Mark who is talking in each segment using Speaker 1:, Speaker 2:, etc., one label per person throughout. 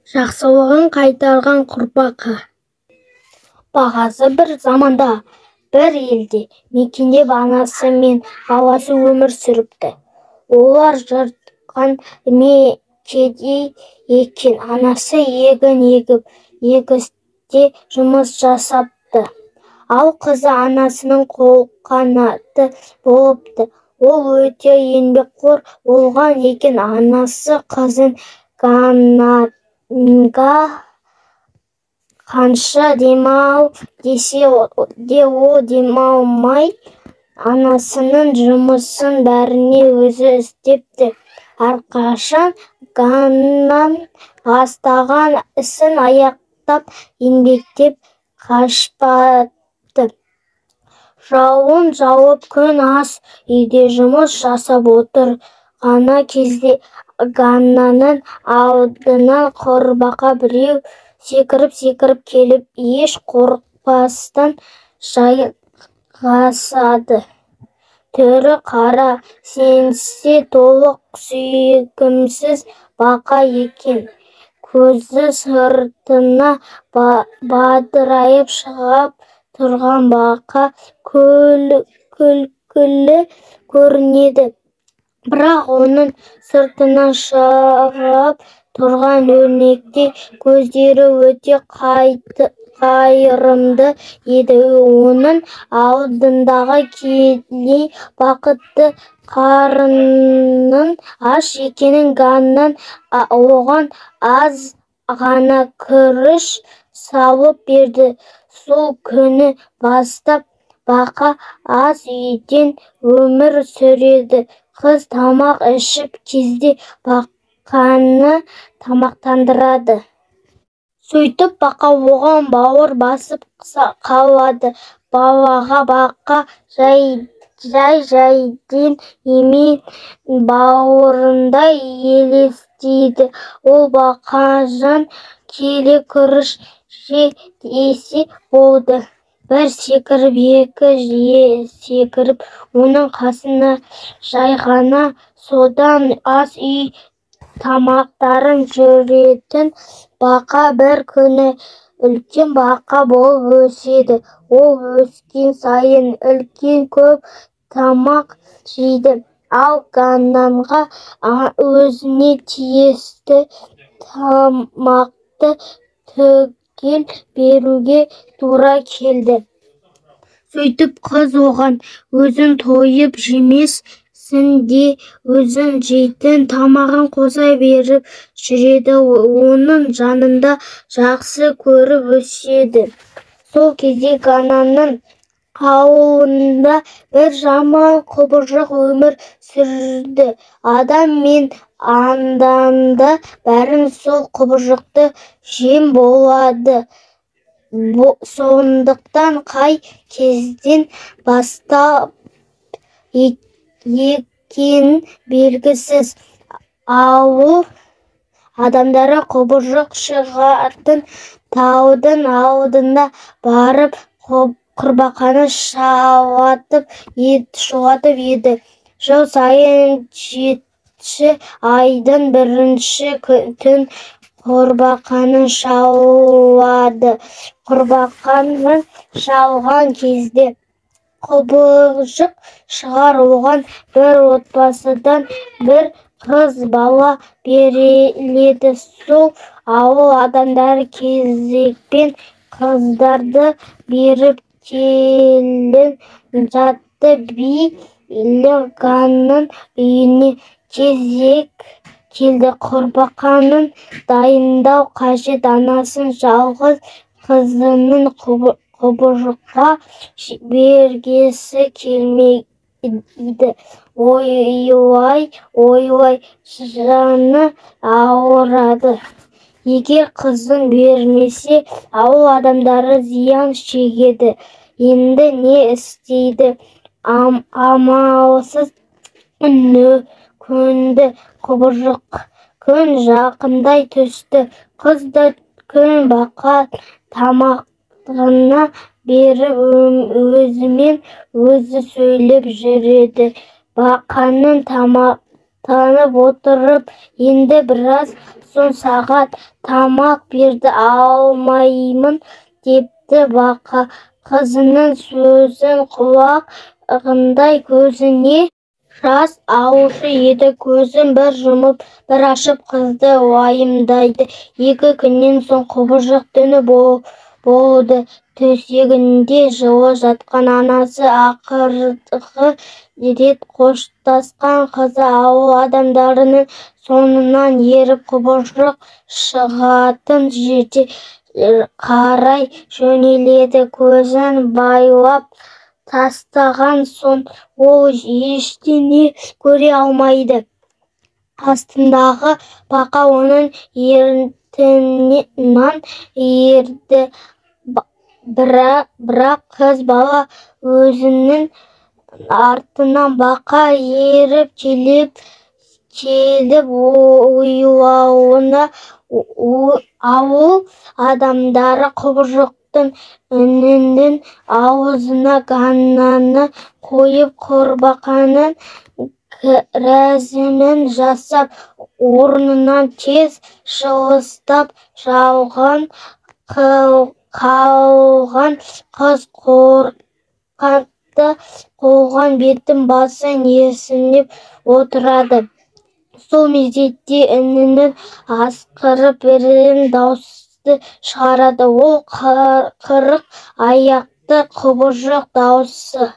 Speaker 1: Жақсылығын қайтарған құрбақа. Бағасы бір заманда бір елде мекенде анасы мен баласы өмір сүріпті. Олар жыртқан кедей екен. Анасы егін егіп, егісте жұмыс жасапты. Ал қызы анасының қолқанаты болыпты. Ол өте еңбекқор болған екен. Анасы қызын Ганнанға қанша демал десе де, ол демалмай, анасының жұмысын бәріне өзі істепті. Әрқашан Ганнан бастаған ісін аяқтап, еңбектен қашпапты. Жауын жауып, күн ас үйде жұмыс жасап отырғаны кезде Ганнаның алдынан құрбақа біреу секіріп-секіріп келіп, еш қорықпастан жайғасады. Түрі қара сеңсе толық сүйкімсіз бақа екен. Көзі сыртына бадырайып шығып тұрған бақа күлкілі көрінеді. Бірақ оның сыртына шығып тұрған өрнектей көздері өте қайырымды еді. Оның алдындағы кедей бақытты қарнының аш екенін Ганнан оған аз ғана күріш салып берді. Сол күні бастап бақа ас үйден өмір сүреді. Қыз тамақ ішіп кезде бақаны тамақтандырады. Сөйтіп бақа оған бауыр басып қалады. Балаға бақа жай-жайдан емен бауырындай елестейді. Ол бақажан келе күріш же десе болды, бір секіріп, екі секіріп, оның қасына жайғана. Содан ас үй тамақтарын жүретін бақа бір күні үлкен бақа болып өседі. Ол өскен сайын үлкен көп тамақ жейді. Ал Ганнанға өзіне тиісті тамақты түгел беруге тура келді. Сөйтіп қыз оған өзің тойып жемесін де, өзің жейтін тамағын қоса беріп жүреді. Оның жанында жақсы көріп өседі. Сол кезде Ганнаның ауылында бір жаман құбыжық өмір сүрді. Адам мен аңданда бәрін сол құбыжықты жем болады. Сондықтан қай кезден бастап екені белгісіз, ауыл адамдары құбыжық шығатын таудың алдына барып құрбақаны шулатып еді. Жыл сайын жетінші айдың бірінші түн құрбақаны шалады. Құрбақаны шалған кезде құбыжық шығар. Оған бір отбасыдан бір қыз бала беріледі. Сол ауыл адамдары кезекпен қыздарды беріп келе жатты. Биыл Ганның үйіне кезек келді. Құрбақаны дайындау қажет. Анасы жалғыз қызының құбыжыққа бергісі келмейді. Ойлай-ойлай жаны ауырады. Егер қызын бермесе, ауыл адамдары зиян шегеді. Енді не істейді? Амалсыз көнді құбыжық. Күн жақындай түсті. Қыз да күн бақа тамағына беріп, өзімен өзі сөйлеп жүреді. Бақаның тамағына Тамақтанып отырып, енді біраз соң саған тамақ берді алмаймын, депті бақа. Қызының сөзін құлағындай көзіне жас алушы еді. Көзін бір жұмып, бір ашып қызды уайымдайды. 2 күннен соң құбыжық түні болды. Төсегінде жылы жатқан анасы, ақырғы рет қоштасқан қызы ауыл адамдарының соңынан еріп, құбыжық шығатын жерге қарай жөнеледі. Көзін байлап тастаған соң ол ештеңе көре алмайды. Астындағы бақа оның артынан ерді. Бірақ қыз бала өзінің артынан бақа еріп келіп ойлауына, ауыл адамдары құбыжықтың інінің аузына гананы қойып, құрбақаның рәсімін жасап, орнынан тез жылыстап жалған қалған. Қыз қорқады, болған бетін басын есінеп отырады. Сол мезетте інінен асқырып бірден дауысты шығарады. Ол 40 аяқты құбыжық дауысы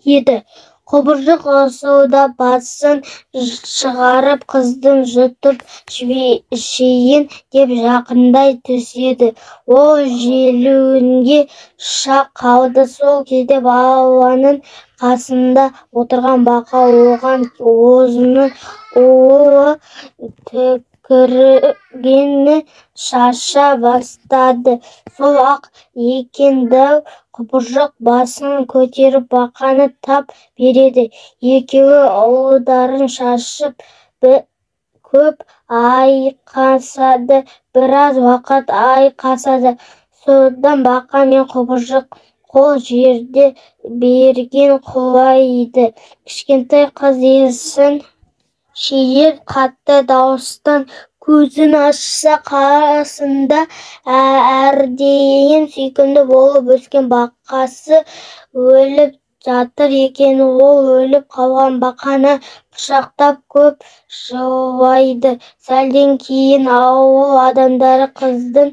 Speaker 1: еді. Құбыжық ысылдап басын шығарып, қызды жұтып жейін деп жақындай түседі. Ол желуге шақ қалды. Сол кезде баланың қасында отырған бақа оған өзінің улы түкірігін шаша бастады. Сол-ақ екен, дәу құбыжық басын көтеріп, бақаны тап береді. Екеуі уларын шашып көп айқасады. Біраз уақыт айқасады. Содан бақа мен құбыжық қол жерде берген құлайды. Кішкентай қыз есін жиып, қатты дауыстан көзін ашса, қасында әрдайым сүйкімді болып өскен бақасы өліп жатыр екен. Ол өліп қалған бақаны құшақтап көп жылайды. Сәлден кейін ауыл адамдары қыздың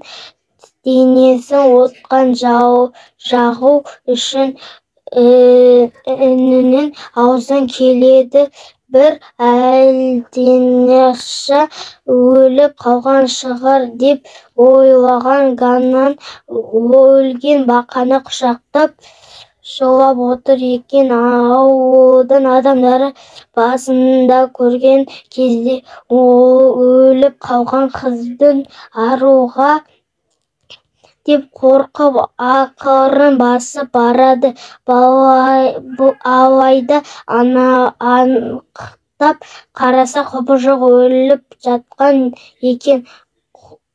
Speaker 1: денесін отқа жағу үшін інінің аузына келеді. Бір әлденеше өліп қалған шығар деп ойлаған Ганнан өлген бақаны құшақтап жылап отыр екен. Ауылдың адамдары басында көрген кезде өліп қалған қыздың аруағы деп қорқып, ақырын басып барады. Алайда анықтап қараса, құбыжық өліп жатқан екен.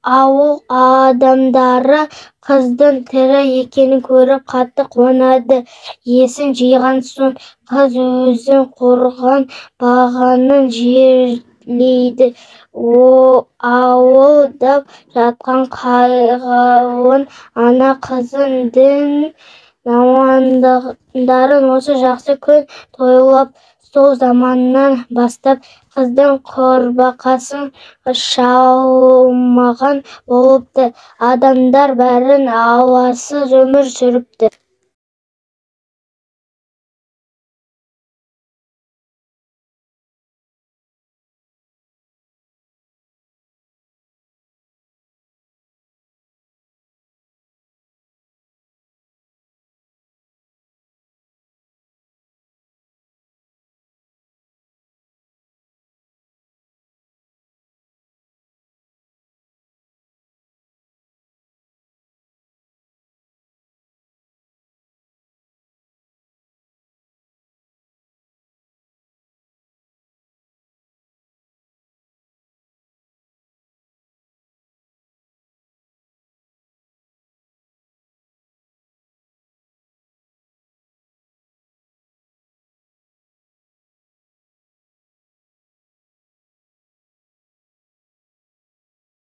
Speaker 1: Ауыл адамдары қыздың тірі екенін көріп, қатты қуанады. Есін жиған соң қыз өзін қорған бағанын жерлейді. Ауылда жатқан қайғылы ана қызын дін мамандары осы жақсы күн тойлап, сол заманнан бастап қыздың құрбақасын шалмаған болыпты. Адамдар бәрін аласыз өмір сүріпті.